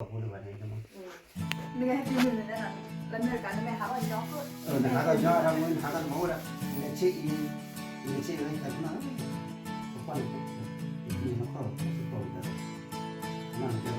ဖိလၢဘၣ်န့ၣ် နကဟဲတုၤန့ၣ် လၢအမဲရကၤ နမ့ၢ်ဟးထီၣ်ညီ နဟးထီၣ်ညီ နဟးထီၣ်မူ နဟးထီၣ်မူဒီး နဆ့အံၤ နဆ့အံၤ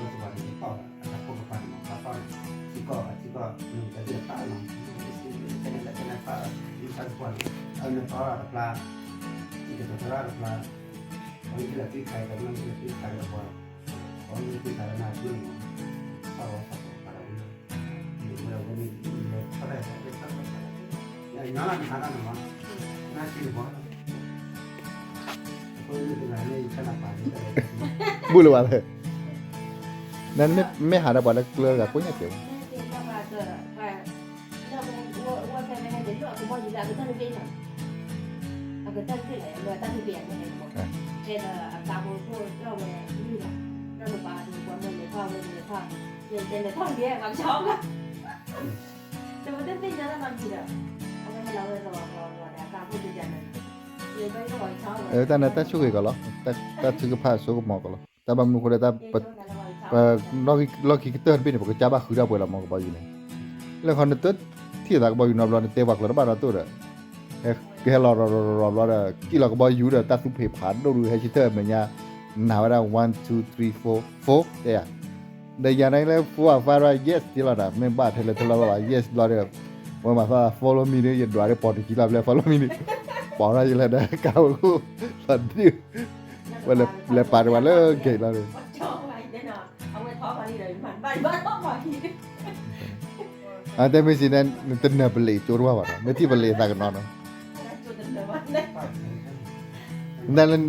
တၢ်ကနီၣ် ပကွၢ်န့ၣ် နခီၣ်စ့ၢ်ကီး နကဲဘၣ်သပှၢ်န့ၣ် ပာ်အတၢ်ဖိကပၤန့ၣ် ပာ်ပာ်န့ၣ် ထံကီၢ်အထံကီၢ် နကဲဘၣ်တၢ်နီၣ် ကဲန့ၣ်လၢကဲန့ၣ်ပာ် နဆၢတပှၢ်န့ၣ် အမ့ၢ်ပာ်အီၤတပျၢ် ထံကတၢၢ်တရၣ်တပျၢ် အဝဲကလၢ်သွံၣ်ခါအံၤ ကလၢ်သွံၣ်ခါအံၤတပှၢ် ဘူၣ်လၢၤဘၣ်ဖဲ နမ့ၢ်ဟးဒီးပှၤလၢကျၢၤတဂၤကိးညါကဲး တၢ်န့ၣ်တၢ်ဆိၣ်ဂ့ၤကီးလီၤ, တၢ်ထုကဖၣ်ဆိကမိၣ်ကီးလီၤ, တၢ်ဘၣ်မနုၤအဃိဒီး ပ လီၢ်ခံကတၢၢ်တဘ့ၣ်န့ၣ် ပကစၢ်ဘၣ်ဃုဒၣ်ပှဲၤလီၤမး ကဘီယူၤန့ၣ်, လၢခီနတထံၣ်သးကဘီယူၤနီတဘျီ နတဲပှၤကျိၤတဘၣ်ဒီးတိၢ်ဒီး ကဟဲလီၤရီၤရီၤရီၤဘျီဒီး ကံၣ်လီၤကဘီယူၤဒီး တၢ်သူဖံးဖးဒိၣ်ဒုး ဟဲဆံထၢၣ်မဲာ်ညါ နၤဝဲဒၣ် one two three four four တဲယၤ, ဒီးယၤန့ၣ်လၢ four five ဒီး yes တ့လီၤဒီး မ့ၢ်ဘၣ်ထဲလဲၣ်ထဲလီၤလီၤ yes ဘျီဒီး ဝဲမၤသး follow me ဒီး ယဒွးဒီး ပိာ်တကံလီၤဖဲလဲၣ် follow me န့ၣ် ပိာ်ထီၣ်ယလဲၤဒီး ကါဝဲခိၣ် လီၤဒုး ဝဲလဲၤပာ်တဝဲလၢ gate လီၤန့ၣ် အတဲမ့ၢ်စံးန့ၣ် နတနၢၤပလ့းကၠိတဝၢ်ဘၣ်ဒီး မ့ၢ်ထံၣ်ပလ့းသးကနီၤနီၤ,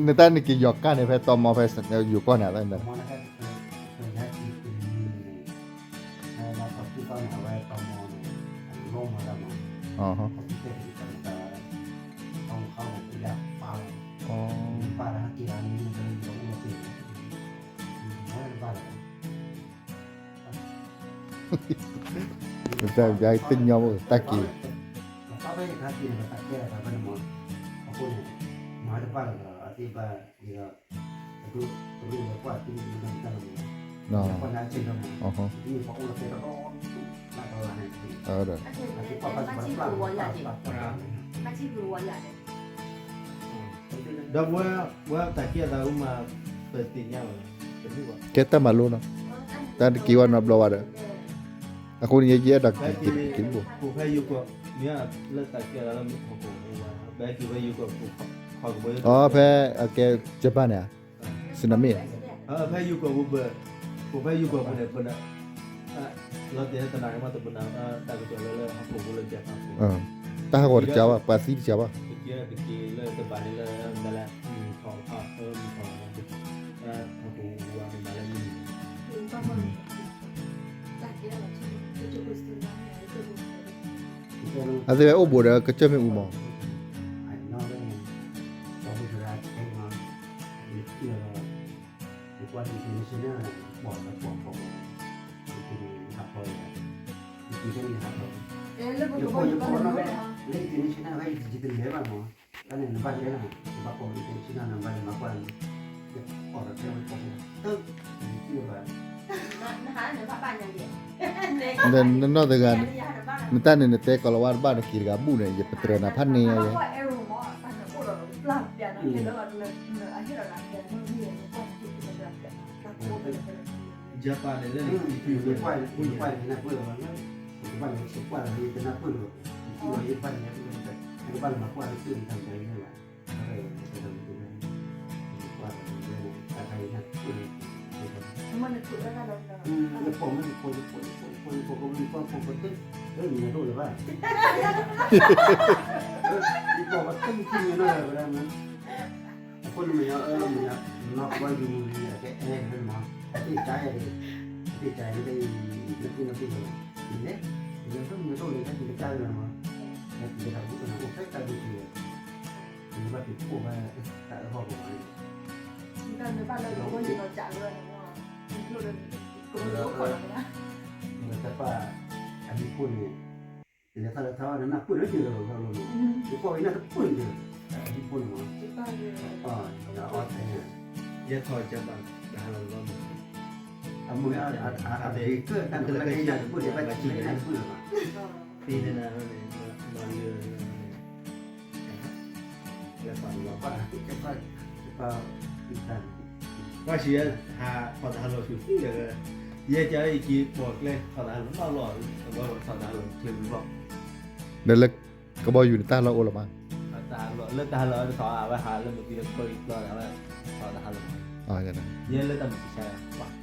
နတၢ်နက့ၤယီၤကၢ်န့ၣ် ဖဲတီမီဖဲယိၤကီၢ်န့ၣ် တၢ်က့ၤတညီဘၣ် တၢ်က့ၤ ဒီးဝဲ ဝဲတၢ်ကဲသးအူမး ပသ့ၣ်ညါဘၣ်, ကဲတၢ်မၤလိနီၤ, တၢ်တက့ၤဝဲနီတဘျီဘၣ်ဒီး, အဃိန့ၣ် ယဲယအဲၣ်ဒိးက့ၤဘိး, လၢတၢ်ကဲသးလၢမူခိၣ်, အဖဲအကဲ Japan န့ၣ်ဧါ, စနမ့ၢ်ဧါ, ဖဲယိၤကီၢ်ပူၤ, ဖဲယိၤကီၢ်ပူၤန့ၣ် ပနၢ် လီၤတဲာ်လၢတနၢ်ကမၣ်တပနၢ် တၢ်ကစီၣ်လၢလၢဟီၣ်ခိၣ်ဖိလၢကဲပာ်ဖှိၣ်, တၢ်ဟးဂီၤတကးဘၣ် ပှၤသံတကးဘၣ်, တက့ၤလၢတဘၣ်န့ၣ်လၢ မ့ၢ်လၢမံၤထီၣ်အမံၤထီၣ်, ဟီၣ်ခိၣ်ဝါန့ၣ်မၤလၢမံၤန့ၣ် အသ့ၣ်ဝဲအိၣ်ဘူးဒီးကစၢၢ်မ့ၣ်အူမး နနီၢ်တဂၤ, နတၢ်န့ၣ် နတဲကီၤလၤဝါတဘၣ်နက့ၤတဂၤဘူၣ်န့ၣ် ယပတြၢၤနၤဖးန့ၢ်ယဲ, အဃိန့ၣ်မ့ၢ် နီၢ်ကဘီယူၤအကဲအဲၣ်မး, အသ့ၣ်ကါယၤ, အသ့ၣ်ကါယၤ နသ့ၣ်နသ့ၣ်လီၤ, လဲၤ, လဲၤဖဲမ့ၢ်တအိၣ်လၢတၢ်ကံၣ်တကါလၢၤမး, လဲၤတၢ်ဘူၣ်ကနၣ်အိၣ်ဖဲတၢ်ဘူၣ်ကံၤလီၤ, နဘၣ်က့ၤဖှိၣ်ဖဲတၢ်အၢၣ်ဟီၣ်ကဝီၤန့ၣ်, တၢ်ပၢ် အဟံၣ်ဖိန့ၣ် လဲၤထီၣ်လဲၤထီၣ်နၢ်ပၢၢ်လၢက့ၤလီၤလီၤလီၤ, ယကွၢ်ဝဲနၢ်တပၢၢ်က့ၤ, အဟံၣ်ဖိန့ၣ်မး, ယထီၣ်ကဘၣ်ဒၣ်လီၤလီၤမး, အမ့ၢ်အတၢ်ကၢၣ်တၢ်ကလၢကဆံတဘိၣ်ဒီးဘၣ်ဆံလၢနဘိၣ်လၢၤဘၣ်. သ့န့ၣ်နၤန့ၣ် မၤလၢ လၢပှၤလီၤပှၤ ပှၤဆံးဟးထီၣ်တၢ်ဟးလီၢ်ဆူၣ်သံဒီး ယဲကၢ်ယက့ၤပိာ်ကျဲထီၣ်တၢ်ဟးလီၢ်နီၢ်လီၢ် အဝဲထီၣ်တၢ်ဟးလီၢ်ထံမုၢ်ဘီၣ် ဒီးလၢကဘီယူၤန့ၣ်တၢ်ဟးလီၢ်အိၣ်လီၤမး. တၢ်ဟးလီၢ် လၢတၢ်ဟးလီၢ်အဝဲထီၣ် အဝဲဟးလၢမုၢ်ကံလၢကဘီယူၤကျီဒီး အဝဲထီၣ်တၢ်ဟးလီၢ် ယဲလၢတၢ်မုၢ်ဆံးဆါ မ့ၢ်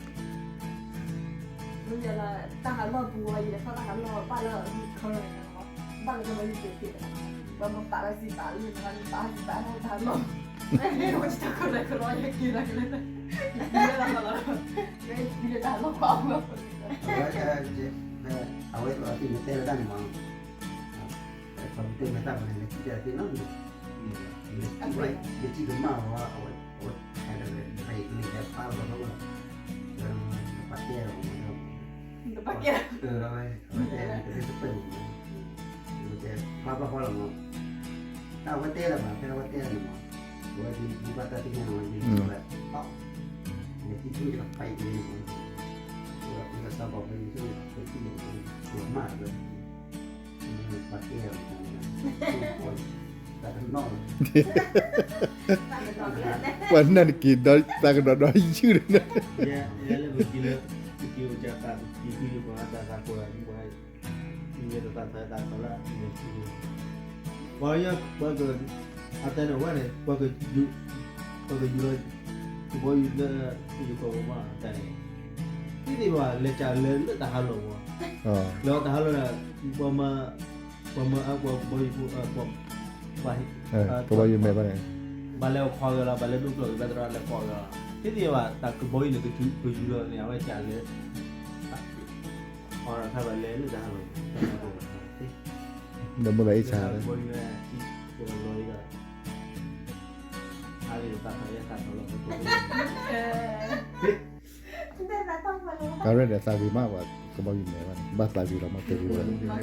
လၢတၢ်ဟးလီၢ်ပူၤဝဲ ယလဲၤထီၣ်တၢ်ဟးလီၢ်ဘၣ်လၢမုၢ်ခီလီၤန့ၣ်လီၤ. ဘၣ်လၢကဘီယူၤပူၤသ့ၣ်တဖၣ် ပှၤမၤပာ်လၢစံးပာ်လၢနၤ နပာ်စံးပာ်ဟီၣ်တၢ်ဟးလီၢ် ဝဲတၢ်ခီလၢခီလီၤ ယက့ၤလၢကလဲၤ ယလဲၤတၢ်ဟးလီၢ် ယလဲၤတၢ်ဟးလီၢ်ပှၤအီၤ အဝဲသ့ၣ်မ့ၢ်တဲလၢတၢ်န့ၣ်မး ပှၤမ့ၢ်တဲမ့ၢ်တၢ်ပှၤန့ၣ် လဲၤစံးတၢ်သ့နီတမံၤ လဲၤစံးကမၣ်ဝဲ အဝဲ အဝဲ တၢ်ကလဲၤ တၢ်ကလဲၤဖးလီၤလီၤ ပှၤတဲလီၤ တပာ်ကဲ အဝဲ အဝဲတဲတၢ်တပၢၢ်မး တဲဖျါဘၣ်ဃီလီၤမး တၢ်အဝဲတဲလီၤဘၣ် ဖဲအဝဲတဲလီၤမး အဝဲဒ်ဘၣ်တၢ်သ့ၣ်ညါဝဲဒ်ဝဲ လဲၤစံးဆူၣ်တၢ်ဖးအံၤန့ၣ်မး အဝဲသ့ၣ်ကစၢ်ဘၣ်ဖဲယဆိၣ် ပထံၣ်န့ၣ် ပမၣ်ဝဲ ပှၤနာ်က့ၤဒီးသးကဒီးဒီးယုၢ်န့ၣ် ယဲလၢပက့ၤလၢ ပက့ၤအိၣ်ကၢ်သး ပက့ၤဃုယပှၤသးသးပှၢ် ပှၤ ယဲတသးသးသးသးလၢ ပှၤ ပှၤက အတၢ်န့ၣ်ဝဲန့ၣ် ပှၤကယူၤ ပှၤကယူၤလီၤ ကဘီယူၤလၢ ယကီၢ်ပူၤမး တၢ်န့ၣ် သ့သ့ၣ်ဘၣ် လဲၤကၢ်လဲၤလၢတၢ်ဟးလီၢ်မး လၢတၢ်ဟးလီၢ်န့ၣ် ပှၤမၤ ပှၤမၤအါပှၤကဘီယူၤဖိ ပှၤ ကဘီယူၤမဲာ်ဘၣ်န့ၣ် ဘၣ်လဲၤအိၣ်ခိးက့ၤလီၤ ဘၣ်လဲၤဒိၣ်ကျီၢ်က့ၤဘၣ်သရၣ်လဲၤကိးက့ၤလီၤ သ့သ့ၣ်ဘၣ် တၢ်ကဘီယူၤန့ၣ် ကယူၤလီၤန့ၣ် အဝဲကၢ်လၢ အီၤဒီးခါဘၣ်လဲၤလၢတၢ်ဟးလီၢ် ဒီးမ့ၢ်ဘၣ်အ့ၣ်ဆါ ကဘီယူၤန့ၣ် ကလီၤလီၤဒီး အါလီၤတၢ်ဖးယဲၢ်တၢ်ထီလီၤ ပှၤရဲၣ်ဒီးသးဂ့ၤမး ပှၤကဘီယူၤမဲာ်ဘၣ်န့ၣ် ဘၣ်သးဂ့ၤလီၤမး တဂ့ၤဝဲ ဒီးနမ့ၢ်တဂ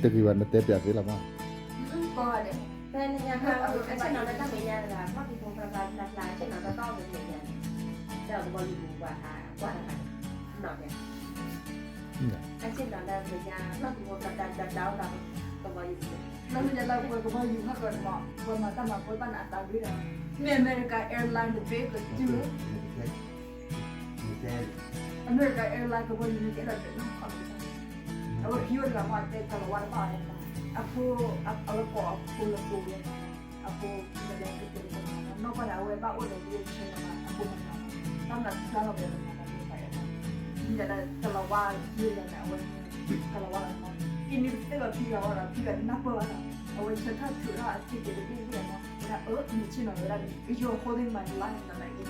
့ၤဘၣ် နတဲပျးသ့လီၤမး ဖဲနညါဖဲအဆ့ၣ်နီၤလၢတၢ်မဲာ်ညါတဂၤ ဘီၣ်ကံဖိဖျါဖျါဖျါ အဆ့ၣ်နီၤတၢ်တီၢ်ကမဲာ်ညါ ဒီးကဘီယူၤပူၤပှၤဟးကွၢ်တခါန့ၣ် နီၢ်ဖဲ အဆ့ၣ်နီၤလၢမဲာ်ညါ ဘီၣ်ကံဖိဖျါဖျါဖျါဖျါ ကဘီယူၤပူၤ လၢမဲာ်ညါလၢပှၤကဘီယူၤဟီၣ်ကီၢ်န့ၣ်မး ပှၤမၤတၢ်မၤဖိတဖၣ်န့ၣ်အသးဂ့ၤဒီး မ့ၢ် America Airline တဘ့ၣ်ကတုၤ America Airline ကဘီယူၤန့ၣ် ကအဲၣ်ဒိးဒၢးနီၢ်ခီၣ်န့ၣ် အဝဲဖံဝဲတဂၤမ့ၢ်တဲကလီၤဝါတဘၣ်ဝဲ အဖိ အဝဲကိးအဖိလၢကိးဝဲ အဖိဖံလၢကတဲာ်ကတီၤနီၢ်ကီၢ်န့ၣ် အဝဲဘၣ်အိၣ်ဒီး wheelchair လီၤမး အဖိမၤတၢ်မၤ တၢ်မၤဖျါလီၤဝဲလီၤမး မ့ၢ်ကလီၤဝါ ယဲၢ်လီၤန့ၣ် အဝဲ ကလီၤဝါလီၤမး အံၤန့ၣ်ပသ့ၣ်လီၤဖံဂၤဝဲဒီး ဖံဂၤနၢ်ပၢၢ်ဘၣ်နီၤ အဝဲဆၢထၢၣ်ထုးထီၣ်အ ticket တဘ့ၣ်တဘ့ၣ်မး ဝဲဒၣ်အၢ မ့ၢ်ဆ့ၣ်နီၤဝဲဒၣ်န့ၣ် you're holding my life နီၤ like အံၤန့ၣ် တုၤ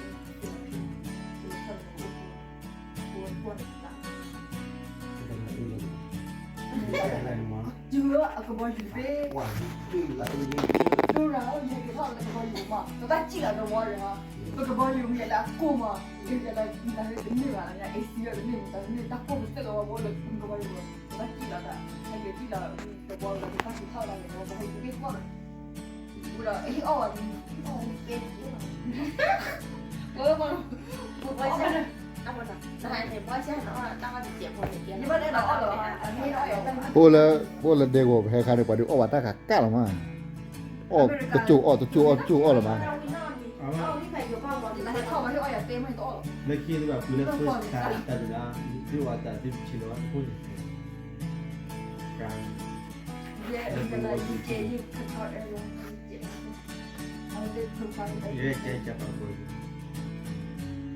လၢအကဘီယူၤတဘ့ၣ် ဒိၣ်ဒီးအကဘီယူၤတဘ့ၣ် ဒိၣ်ဒီးယကထီၣ်လၢကဘီယူၤမး ပဘၣ်စံၣ်လီၤတဝီဒီး ပကဘီယူၤမ့ၢ်လၢအကိၢ်မး ကလဲၤလၢတၢ်ဟဲတန့ၢ်ဘၣ်လၢညါ AC ဒီးတန့ၢ်မး တန့ၢ်တၢ်ကိၢ်ပသ့ၣ်လီၤဝဲလၢကဘီယူၤမး ပဘၣ်စံၣ်လီၤတၢ် ဟဲက့ၤစံၣ်လီၤတဝီဒီး ပဘၣ်စံၣ်ထီၣ်လၢကဘီယူၤတဘ့ၣ်ကိၢ်လီၤ ဝဲဒီး ဟ့ၣ်အီၣ်ဝဲ ဟ့ၣ်အီၣ်ဝဲကဲကဲ အိၣ်လၢ အိၣ်လၢဒဲကဝီၤပဟဲခါန့ၣ် ပှၤဒုးအီၣ်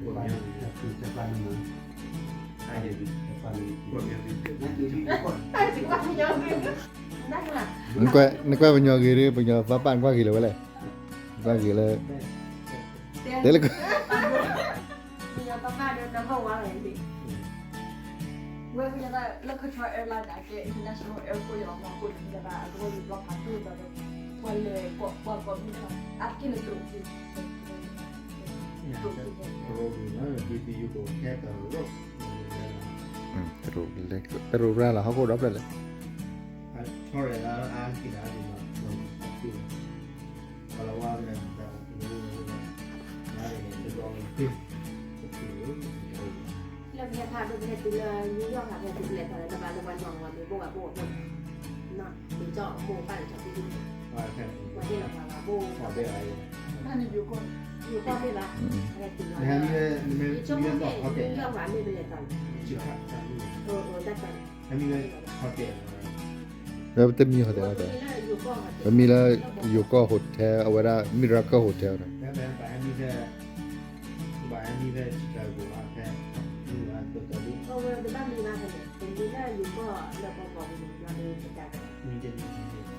ဘၣ်တၢ်ခးကၢ်လီၤမး, အီၣ်တကၠိၣ်အီၣ်တကၠိၣ်အီၣ်တကၠိၣ်အီၣ်လီၤမး, လၢခံတဘၣ်ပှၤလၢ တၢ်တဂၤ ဒုးအီၣ်တၢ်သ့ၣ်တဖၣ်န့ၣ် နကွၢ်ပညီဂ့ၤဒီး ပညီဘၣ်ပၣ်နကွၢ်ဂ့ၤလၢၤဝဲလဲၣ်, နကွၢ်ဂ့ၤလၢ တဲလၢ ဝဲလၢ Qatar Airline န့ၣ် အကဲ international airport လီၤမး, အဃိန့ၣ် မ့ၢ်ဒၣ်အကဘီယူၤဘျီဖးဒိၣ်ဒီး ပှၤလဲၤကိး ပှၤကိးမုၢ်န့ၣ်လီၤ, အါတက့ၢ်လၢတရူးက့ၤ တရူးက့ၤ တရူးက့ၤ တရူးရၢ်လီၤ ဟီၣ်ခိၣ်ဒီဖျၢၣ်လဲၣ် ဆီရဲၣ်လၢအါက့ၤလၢအါက့ၤလီၤ ပှၤလီၤဝါဝဲဒၣ် လၢပဟဲဖးဒိၣ်ပဟဲတုၤလၢယူယီၣ်ဃာ် ပဟဲတုၤပလဲၤထီၣ်လၢတဘၣ်လၢပှၤနီၢ်ဝဲမ့ၢ်ဘိၣ်ဝဲဘိၣ်ဘိၣ်, မ့ၢ်ကၠီၣ်မိၢ်ပၢ်လၢကၠီၣ်သ့ၣ်ဒူၣ်, ပှၤဟ့ၣ်လီၤပှၤဘၣ်ဘိၣ်, ယိၤကီၢ်မ့ၢ်ဘၣ်, ဟဲတုၤလီၤ, ယဆိကမိၣ်မ့ၢ်ယူယီၣ်ဃာ်မ့ၢ်ပလဲၤထီၣ်လီၤ, လၢပတမံၤဟီတဲာ်လီၤ, ပမံၤလၢ ယိၤကီၢ် hotel အဝဲဒၣ် Miracle Hotel န့ၣ်, ဘၣ်မံဖဲ Chicago ဖဲ တဘၣ်မံဘၣ်ဖဲန့ၣ်, ပမံလၢယိၤကီၢ်လၢပှၤကိးပူၤန့ၣ်,